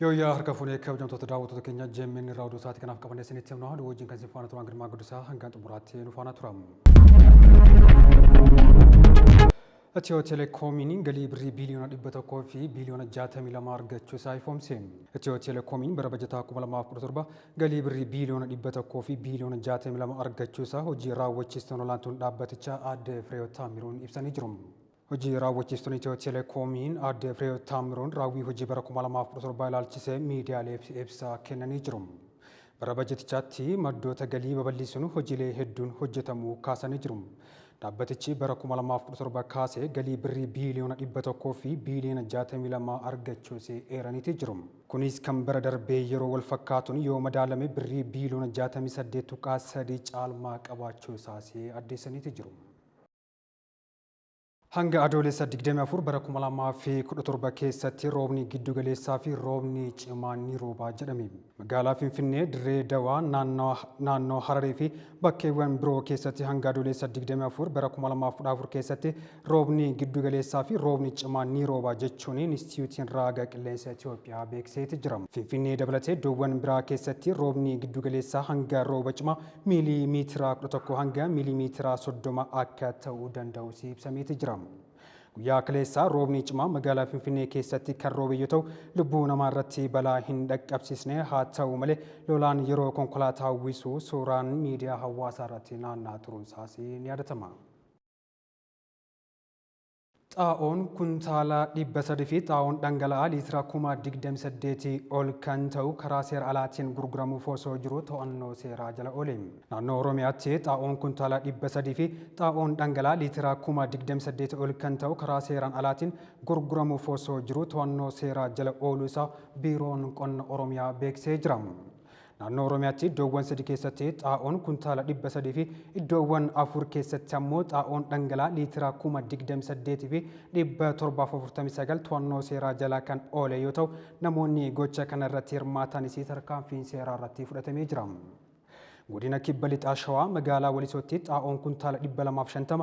Yooyyaa harka fuunee kabajamtoota daawwattoota keenya JMN irraa oduu sa'aatii kanaaf qabannee isinitti himna. Oduu wajjin kan isin faana turan Girmaa Guddisaa hanga xumuraatti nu faana tura. Itiyoo Teelekoomiin galii birrii biiliyoona 100 fi biiliyoona 62 argachuu isaa ifoomse. Itiyoo Teelekoomiin bara bajataa 2017 galii birrii biiliyoona 100 fi biiliyoona 62 argachuu isaa hojii raawwachiistuun olaantuun dhaabbatichaa aadde Fireewoot Taammiruun ibsanii jiru. Hojii raawwachiistuun Itiyoo Teelekoomiin aadde Fireewoot Taammiruun raawwii hojii bara 2017 ilaalchisee miidiyaaleef ibsa kennanii jiru. Bara bajatichaatti maddoota galii babal'isuun hojiilee hedduun hojjetamuu kaasanii jiru. Dhaabbatichi bara 2017 kaasee galii birrii biiliyoona 100 fi biiliyoona 62 argachuus eeraniiti jiru. Kunis kan bara darbee yeroo walfakkaatuun yoo madaalame birrii biiliyoona 68.3 caalmaa qabaachuu isaas addeessaniiti jiru. Hanga Adoolessa 24 bara 2017 keessatti roobni giddugaleessaa fi roobni cimaan ni rooba jedhame. Magaalaa Finfinnee, Dirree Dawaa, naannoo Hararii fi bakkeewwan biroo keessatti hanga Adoolessa 24 bara 2014 keessatti roobni giddugaleessaa fi roobni cimaan ni rooba jechuun Inistitiyuutiin Raaga Qilleensa Itoophiyaa beeksiseeti jira. Finfinnee dabalatee iddoowwan biraa keessatti roobni giddugaleessaa hanga rooba cimaa miilii miitira 11 hanga miilii miitira 30 akka ta'uu danda'us ibsameeti jira. Guyyaa kaleessaa roobni cimaa magaalaa Finfinnee keessatti kan roobe yoo ta'u, lubbuu namaa irratti balaa hin dhaqqabsiisne. Haa ta'u malee lolaan yeroo konkolaataa uwwisu suuraan miidiyaa hawaasaa irratti naanna'aa turuun isaas ni yaadatama. Xaa'oon kuntaala 300 fi xaa'oon dhangala'aa liitira 28,000 ol kan ta'u karaa seera alaatiin gurguramuuf osoo jiruu to'annoo seeraa jala oole. Naannoo Oromiyaatti xaa'oon kuntaala 300 fi xaa'oon dhangala'aa liitira 28,000 ol kan ta'u karaa seeraan alaatiin gurguramuuf osoo jiruu to'annoo seeraa jala ooluu isaa Biiroon Qonna Oromiyaa beeksisee jira. Naannoo Oromiyaatti iddoowwan sadi keessatti xaa'oon kuntaala 300 fi iddoowwan 4 keessatti ammoo xaa'oon dhangala'aa liitira 28,749 to'annoo seeraa jala kan oole yoo ta'u, namoonni gocha kana irratti hirmaatanis tarkaanfiin seeraa irratti fudhatamee jira. Godina Kibba Lixaa Shawaa magaalaa Walisootti xaa'oon kuntaala 250,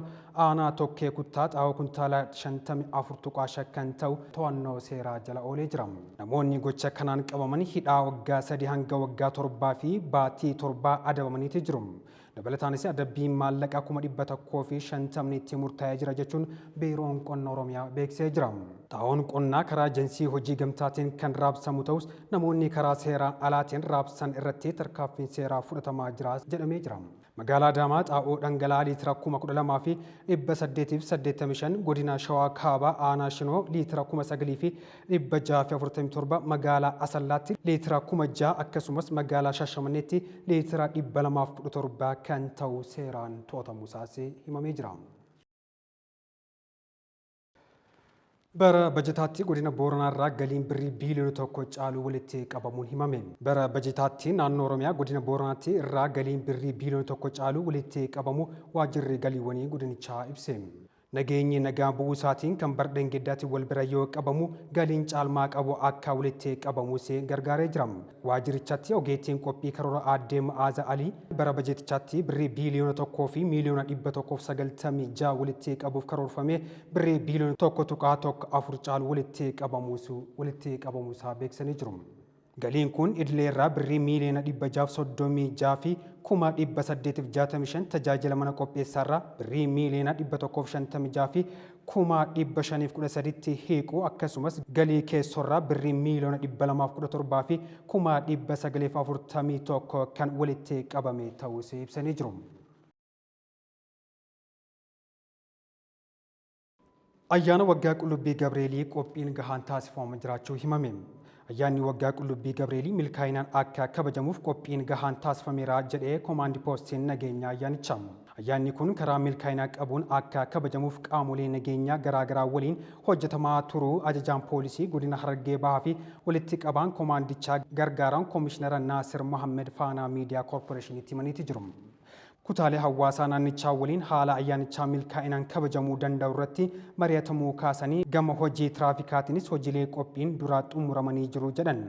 aanaa Tokkee Kuttaa xaa'oo kuntaala 54.5 kan ta'u to'annoo seeraa jala oolee jira. Namoonni gocha kanaan qabaman hidhaa waggaa 3 hanga waggaa 7 fi baatii torbaa adabamaniiti jiru. Dabalataanis adabbiin maallaqa 150,000 itti murtaa'ee jira jechuun Biiroon Qonna Oromiyaa beeksisee jira. Xaa'oon qonnaa karaa ejensii hojii gamtaatiin kan raabsamu ta'us namoonni karaa seeraan alaatiin raabsan irratti tarkaaffiin seeraa fudhatamaa jira jedhamee jira. Magaalaa Adaamaa xaa'oo dhangala'aa liitira 12,885, Godina Shawaa Kaabaa Aanaa Shinoo liitira 9,647, Magaalaa Asallaatti liitira 6,000 akkasumas Magaalaa Shaashamanneetti liitira 217 kan ta'u seeraan to'atamuusaas himamee jira. Bara bajataatti godina Booranaarraa galiin birrii biiliyoona 1 caalu walitti qabamuun himame. Bara bajataatti naannoo Oromiyaa godina Booranaatti irraa galiin birrii biiliyoona 1 caalu walitti qabamuu waajjirri galiiwwanii godinichaa ibse. Nageenyi nagaa bu'uu isaatiin kan bar dheengeddaatiin wal bira yoo qabamu galiin caalmaa qabu akka walitti qabamus gargaaree jira. Waajjirichatti ogeettiin qophii karoora Aaddee Ma'aaza Alii bara bajetichaatti birrii biiliyoona 1 fi miiliyoona 196 walitti qabuuf karoorfamee birrii biiliyoona 1.14 caalu walitti walitti qabamuu isaa beeksisanii jiru. Galiin kun idileerraa birrii miiliyoona 636 fi 865,000, tajaajila mana qopheessaarraa birrii miiliyoona 156 fi 513,000tti hiiqu akkasumas galii keessoorraa birrii miiliyoona 217 fi 941,000 kan walitti qabame ta'uus ibsanii jiru. Ayyaana Waggaa Qullubbii Gabreelii qophiin gahaan taasifama jiraachuu himame. Ayyaanni Waggaa Qullubbii Gabreelii milkaa'inaan akka kabajamuuf qophiin gahaan taasifameera jedhe Komaandi Poostiin Nageenyaa Ayyaanichaa. Ayyaanni kun karaa milkaa'ina qabuun akka kabajamuuf qaamolee nageenyaa garaagaraa waliin hojjetamaa turuu Ajajaan Poolisii Godina Harargee Bahaa fi Walitti Qabaan Komaandichaa Gargaaraan Komishinara Naasir Mohammed Faanaa Miidiyaa Korporeeshiniitti himaniiti jiru. Kutaalee hawaasaa naannichaa waliin haala ayyaanichaa milkaa'inaan kabajamuu danda'u irratti mari'atamuu kaasanii, gama hojii tiraafikaatiinis hojiilee qophiin duraa xumuramanii jiru jedhan.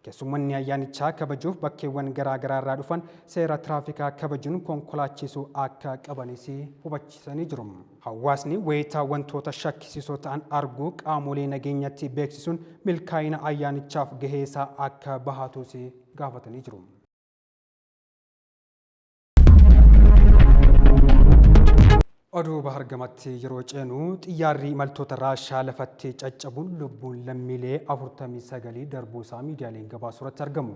Keessummoonni ayyaanichaa kabajuuf bakkeewwan garaa garaa irraa dhufan seera tiraafikaa kabajuun konkolaachisuu akka qabanis hubachiisanii jiru. Hawaasni wayitaa wantoota shakkisiisoo ta'an arguu qaamolee nageenyatti beeksisuun milkaa'ina ayyaanichaaf gahee isaa akka bahatus gaafatanii jiru. Oduu Bahar gamatti yeroo ceenu, xiyyaarri imaltoota Raashaa lafatti caccabuun lubbuun lammiilee 49 darbuu isaa miidiyaaleen gabaasuu irratti argamu.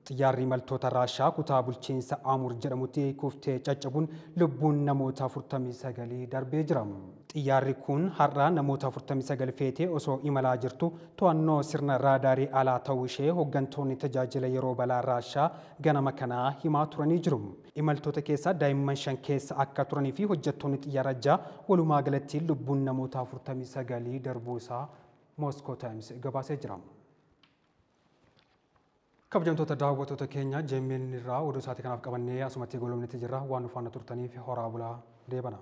Xiyyaarri imaltoota Raashaa kutaa bulchiinsa Amur jedhamutti kuftee caccabuun lubbuun namoota 49 darbee jira. Xiyyaarri kun har'a namoota 49 feetee osoo imalaa jirtu to'annoo sirna raadaarii alaa ta'uu ishee hooggantoonni tajaajila yeroo balaa Raashaa ganama kanaa himaa turanii jiru. Imaltoota keessaa daa'imman 5 keessa akka turanii fi hojjettoonni xiyyaara 6, walumaa galatti lubbuun namoota 49 darbuu isaa Moscow Times gabaasee jira. Kabajamtoota daawwattoota keenya, JMN irraa oduu isaatii kanaaf qabannee asumatti goolabnetti jirra. Waan nu faana turtaniif horaa bulaa, deebana.